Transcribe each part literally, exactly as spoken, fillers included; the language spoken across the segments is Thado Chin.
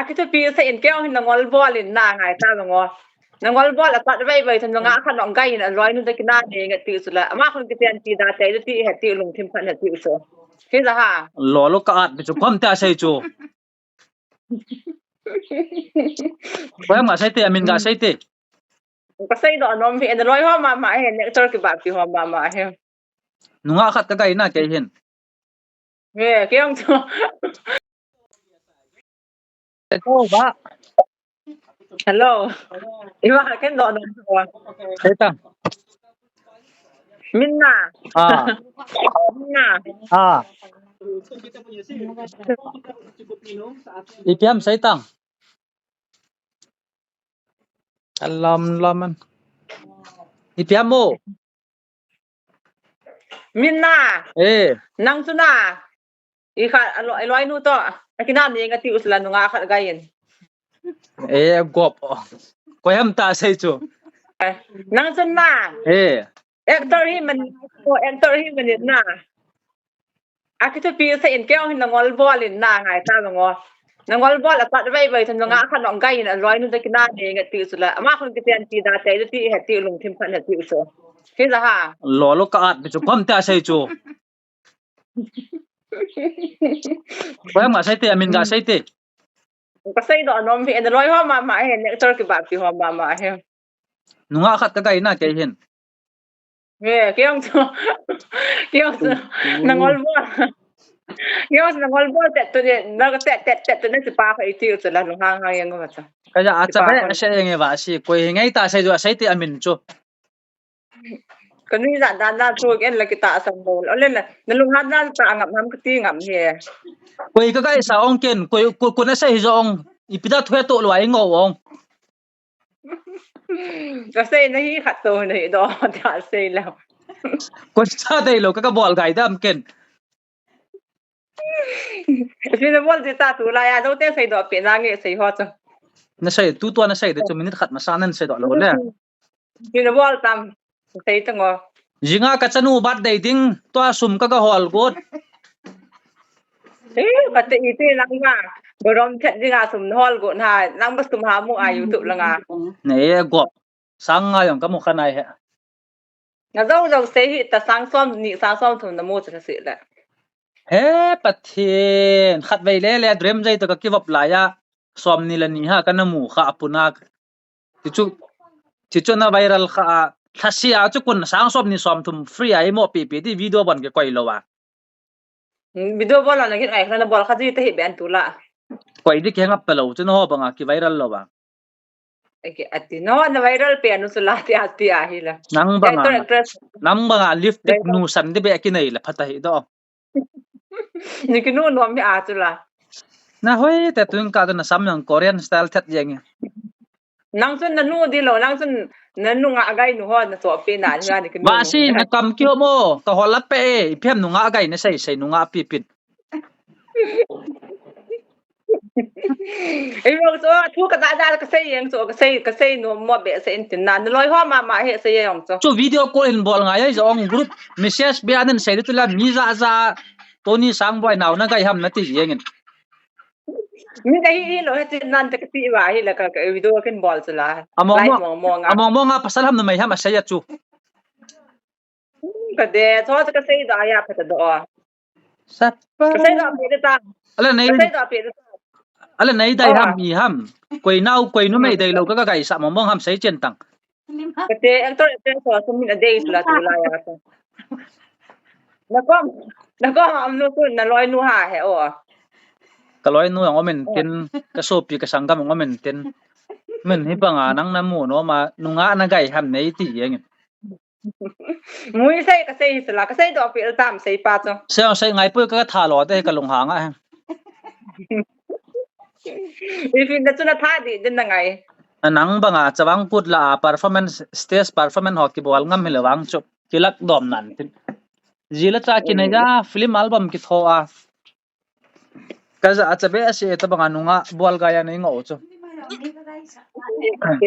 Akithupi sa in keu hin nangol bol in na ngai ta ngo. Nangol bol a pat vai vai thun nga khan ong gai in a loi nu da kina ne nga ti chu la. Ama khun kiten ti da te ti he ti lungthim phat he ti chu. Hi la ha. Lo lo ka at bi chu kom ta sei chu. Ko ma sei te amin ga sei te. Ka sei do nom hi en loi ho ma ma he ne chor ki ba ki ho ma ma he. Nunga khat ka gai na ke hin. He, keu chu. Hello, ba. Hello. Iwa ken do no. Sei ta. Minna. Ah. Minna. Ah. Ipi ham sei ta. Alam laman. Ipi ham mo. Minna. Eh. Nang chu na. I kha, a lo, a loi nu to. A kina ni nga ti u chu la nunga khat gai in. Eh, gop. Ko hem ta sei chu. Eh, nang chu na. Eh. Actor hi man, ko actor hi man na. Akithupi sa in keu hin nangol bol in na ngai ta ngo. Nangol bol a pat vai vai thun nga khan ong gai in a loi nu da kina ne nga ti chu la. Ama khun kiten ti da te ti he ti lungthim phat he ti chu. Hi la ha. Lo lo ka at bi chu kom ta sei chu. Ko ma sei te amin ga sei te. Ka sei do nom hi en loi ho ma ma he ne chor ki ba ki ho ma ma he. Nunga khat ka gai na ke hin. He, keu chu. Keu chu. Nangol bol. Keu chu nangol bol te tu ne, na te te te tu ne si pa kha i ti chu la lung hang hang yang ma cha. Ka ja a cha be a sei nge ba si koi ngai ta sei jo sei te amin chu. Ka nui ja dan dan chu ken la kita sang lo. Ole na, na lung hat dan ta ngam ham ka ti ngam he. Koi ka gai sa ong ken, koi ko na sei jo ong. Ipi da thu he to lo ai ngo ong. Ka sei na hi khat to na hi do ta sei lo. Ko sa dei lo ka ka bol gai dam ken. Ipi na bol ti ta tu la ya do te sei do pe na nge sei ho chu. Na sei tu tu na sei de chu minute khat ma sa nan sei do lo le. Ipi na bol tam sei ta ngo. Jinga ka chanu birthday ding tua sum ka ka hol got. Eh, ka te iti nang ma. Borom chet dinga sum hol got ha. Nang ba sum ha mu a YouTube langa. Ne e gop. Sang nga jong ka mu kha nai he. Na jo jo sei hi ta sang som ni sang som thum na mu cha sei le. He Pathen, khat vei le le dream jai to ka kivop lai a. Som ni le ni ha ka na mu kha a puna. Ti chu, ti chu na viral kha a. Thasia chu kun sang som ni som thum free a i mo pi pi ti video bon ke koi lo a. Hmm, video bol na kin ai kha na bol kha ji te hi ben tu la. Koi di ke ngap pe lo chu no banga ki viral lo ba. Ake ati no na viral pe anu chu la ti ati a hi la. Nang banga, actor, actress. Nang banga lipstick viral. Nu san di be ki nei la phata hi do. Ni ki nu nom hi a chu la. Na hoi te tun ka na sam yang Korean style that yang. Nang chun na nu di lo, nang chun na nu nga gai nu ho na so pe na ni ki nu. Ba si na kam ki ho mo, ka ho la pe e, i phem nu nga gai na sei sei nu nga pi pin. Ei mo so thu ka da da ka sei yang so ka sei ka sei nu mo be sei in tin na, na loi ho ma ma he sei yang so. Chu video call in bol ngai ai jong group message be anen sei tu la mi ja ja Tony Sangboi nau na gai ham na ti jeng in. Mi ka hi hi lo he chin nan te ka ti va hi la ka, ka video kin bol chu la. Among mo, among mong a. Among mong a pasal ham na mai ham a sei a chu. Ka de, cho ka sei da ya ka ta do. Sapa. Ka sei da pe de ta. Ala nei. Ka sei da pe de ta. Ala nei dai ham i ham. Koi nau koi nu mai dai lo ka ka gai sa among mong ham sei chen tang. Kate actor actress ho sum min a dei chu la tu la ya ta. Na kom, na kom am nu kun na loi nu ha he o. Ka loi nu ang omen tin, ka sopi ka sanggam ang omen tin. Min hi banga nang na mu no ma, nu nga na gai ham nei ti yang. Mui sei ka sei hi chu la, ka sei do pi tam sei pa chu. Sei sei ngai pui ka tha lo te ka lung hang a. Ipi na chu na tha di den na ngai. A nang banga chawang kut la a performance, stage performance ho kibol ngam hi lo vang chu. Kilak dom nan tin. Ji la cha kinai ja, film album kitho a. Ka ja a cha be a se ta banga nunga bol ga ya nei ngo chu.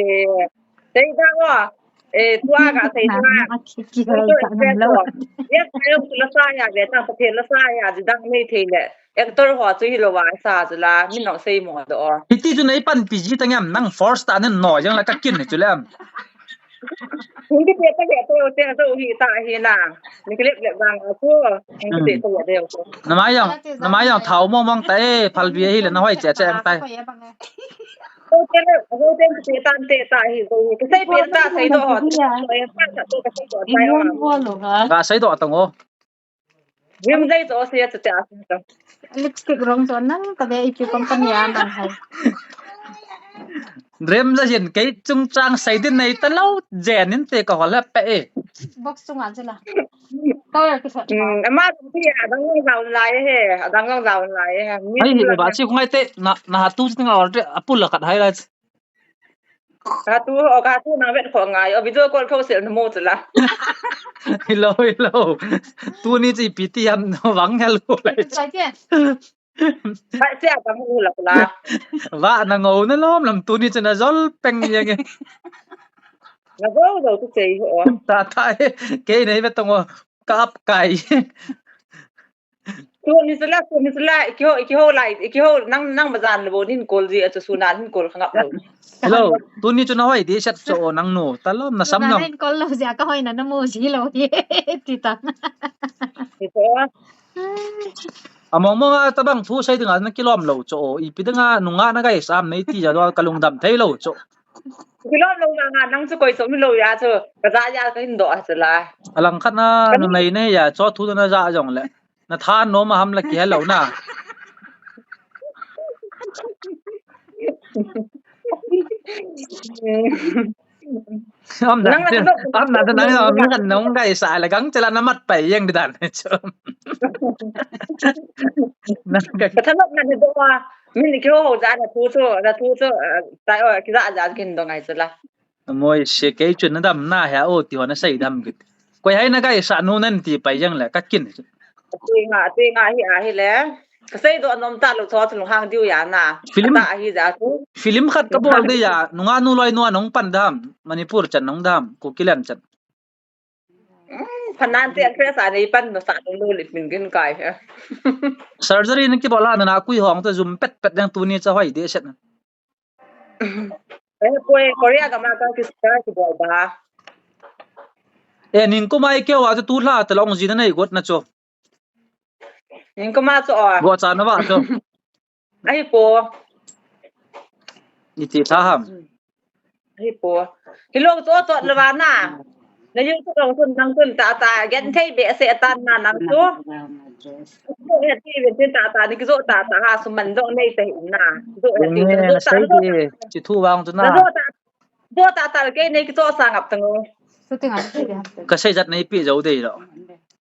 Eh, sei da wa. Eh, tua ga sei da. Yes, ayo la sa ya le ta, la sa ya, ji dang nei thei le. Actor ho chu hilou a sa chu la, min nong sei mo doh. Hiti chu nei panpi ji tang em, nang force tah in no jeng la ka kin chu lem. Hung kiti ta ve te, te zo hi ta hi na. Ni klep le bang a chu. Hung kiti ta ve te. Namai jong, namai jong thao mong mong ta e, phalbi hi le na hoi che che ang tai. Ho te le, ho te te tan te ta hi zo hi. Ka sei pe ta sei doh ho. Ka sei doh ta ngo. Rim dai to se ta ta. Lipstick rong to nang ta be ipi company a nang hai. Rim da jin kei chungchang sei din nei ta lou, jen in te ka hol ha pe e. Box chunga chu la. Ka ya ki sa. Hmm, ama ti adang jong jao lai he, adang jong jao lai he. Ai, hi ba chi khungai te, na, na tu ti nga order apul la kat hai la. Ka tu, o ka tu nang vet kho ngai, o video call kho sel na mo chu la. Hello, hello. Tuni chi pi ti am no vang hello lai. Sai ke. Ba che ka mu la la. Va na ngo na lom lam tuni chu na jol peng yang e. Na go do tu sei ho. Ta ta e. Ke nei vet tong o ka ap kai. Tuni chu la, tuni chu la, iki ho, iki ho lai, iki ho, nang, nang bazan lo, nin call ji, achu suna, nin call khangap lo. Hello, tuni chu na hoi di set chu o nang nu, ta lom na sam nang. Nin call lo ji, ka hoi na na mu ji lo, ti ta. Ti to. Among mong a tabang thu sei dinga na kilom lo chu o, ipi dinga nunga na gai sam nei ti ja lo, ka lungdam thei lo chu. Kilom lo nga nga nang chu koi som lo ya chu, ka ja ya ka hin do a chu la. Alang khat na, nu nei nei ya, chu thu na ja jong le. Na tha nom a ham la ki hello na. Am na, am na, na, na, na, na, ngai sa la gang chela na mat pai yang di dan. Na ka. Ka thanop na ni do a, min ni kyo ho ja na thu chu, na thu chu, eh, tai o, ki ja ja kin do ngai chu la. Moi se kei chun na dam na he o ti ho na sei dam kit. Koi hai na gai sa nu nan ti pai jeng le ka kin. Ti nga, ti nga hi a hi le. Ka sei do nom ta lo tho chu hang diu ya na. Film ta hi ja chu. Film khat ka bol de ya, nunga nu loi nu a nong pan dam, Manipur chan nong dam, Kukiland chan. Phanan te actress a nei pan no sa lo le min gin kai he. Surgery na ki bol a na na kui hong to zum pet pet dang tuni cha hoi de set na. Eh, poi Korea ka ma ka ki sa ki bol ba. Eh, ning ko mai ke wa tu la ta long ji na nei got na cho. Ning ko ma cho. Go cha na ba cho. Ai po. Ni ti tha ham. Ai po. Hi lo cho cho le ba na. Na yu cho lo sun nang sun ta ta gen thei be se ta na nang tu. Ko he ti be tin ta ta ni ki zo ta ta ha su man zo nei te na. Zo he ti zo ta zo. Chi thu wang tu na. Zo ta. Zo ta ta ke nei ki zo sa ngap ta ngo. Su ti nga. Ka sei jat nei pi zo dei lo.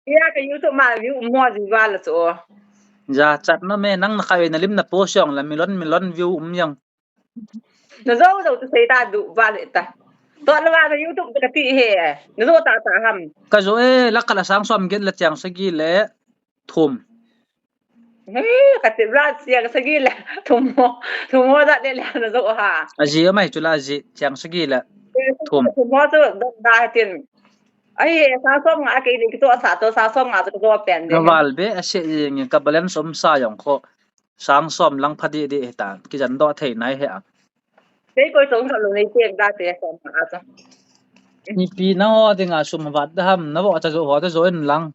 Ya ka YouTube ma view um mo ji ba la cho. Ja chat na me nang na khai na lim na po siang la million million view um yang. Na zo zo tu sei ta du ba le ta. To la ba na YouTube ka ti he. Na zo ta ta ham. Ka zo e la ka la sang som get la chang sagi le thum. He ka ti ra sia ka sagi le thum mo. Thum mo da le le na zo ha. A ji mai chu la ji chang sagi le thum. Thum mo chu da da tin. Ai, sang som nga ke ni ki to sa to sang som nga to pen de. Ka val be a se jing ka balance um sa jong kho. Sang som lang pha di di he ta. Ki jan do thei nai he a. Sei koi song ka lo nei te da te som nga ta. Ni pi na ho de nga sum vat da ham na vo ta zo ho ta zo in lang.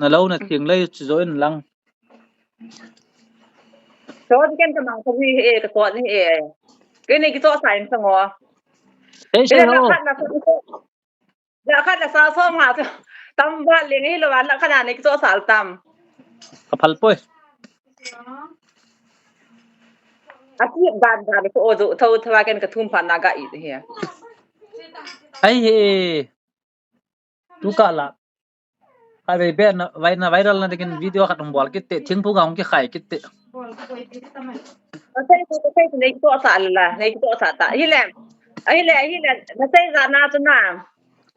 Na lo na ting lei chu zo in lang. Cho ken ka mang ko hi e ka ko ni e. Ke ni ki to sa in sa ngo. Ei sei ho. La khat la sa so nga chu tam ba le ngai lo la khat na ne ki cho sal tam. Ka phal poi. A ti dan dan ko o jo tho tho ken ka thum pha na ga i he. Ai he. Tu ka la. Ka ve be na vai na viral na dingin video khat hung bol kit te thingphung a hung kikhai kit te. Ka sei tu ka sei tu nei ki to sa la nei ki to sa ta. Hi le. Ai le hi le na sei ja na chu na.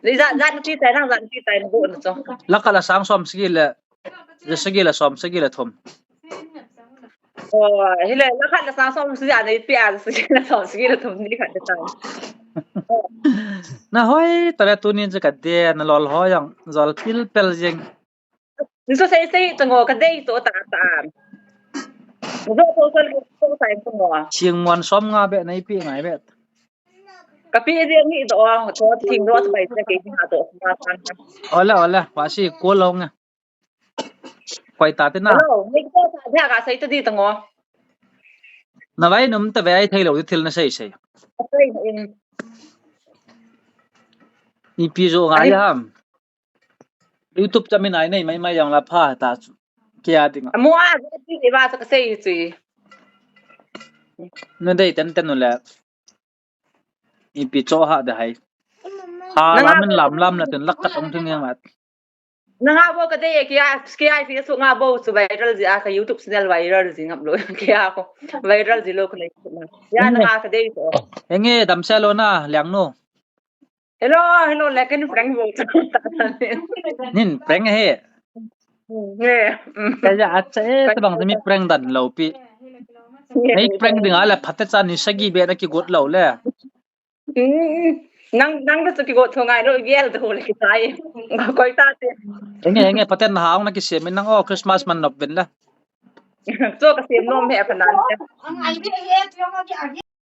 Ni ja, ja na ti tai, nang ja na ti tai, na bu na cho. La khat la sang som sagi le, ja sagi le som sagi le thum. Oh, hi le, la khat la sang som sagi a nei pi a, sagi le som sagi le thum ni khat tai. Na hoi, ta le tu ni ja ka de, na lol ho jong, jol pil pel jing. Ni so sei sei, ta ngo ka dei to ta ta. Zo to sal ko sai ko. Sing muan som nga be nai pi ngai be. Ka pi je ni do ang to thing do bai se ke ni ha to. Ole, ole, wa si ko lo nga. Koi ta te na. Hello, ni ko ta da ka sai ta di ta ngo. Na vai num ta ve ai thei lo di thil na sei sei. Sai in. Ipi jo ngai ham. YouTube channel nei mai mai jong la pha ta chu. Kia ding. Amo a, ti ba sa ka sei chu. Na dei ten ten le. Ipi cho ha de hai. Ha lam in lam lam na ten lak ka tong thing yang at. Na nga bo ka dei kia, kia Facebook nga bo chu viral ji a ka YouTube channel viral ji ngap lo. Kia ko viral ji lo ko nei. Ya na nga ka dei to. Enge dam se lo na liang no. Hello, hello, lekin prank bo. Nin prank he. Nge. Kaya acha e, tabang mi prank dan lo pi. Nei prank ding ala phate cha ni sagi be na kigot lo le. Nang, nang da chu kigot tho ngai lo, gel to le kisai. Koi ta te. Enge, enge, phate na hang na kisem nang o Christmas man nop ben la. Cho ka sem nom he phanan.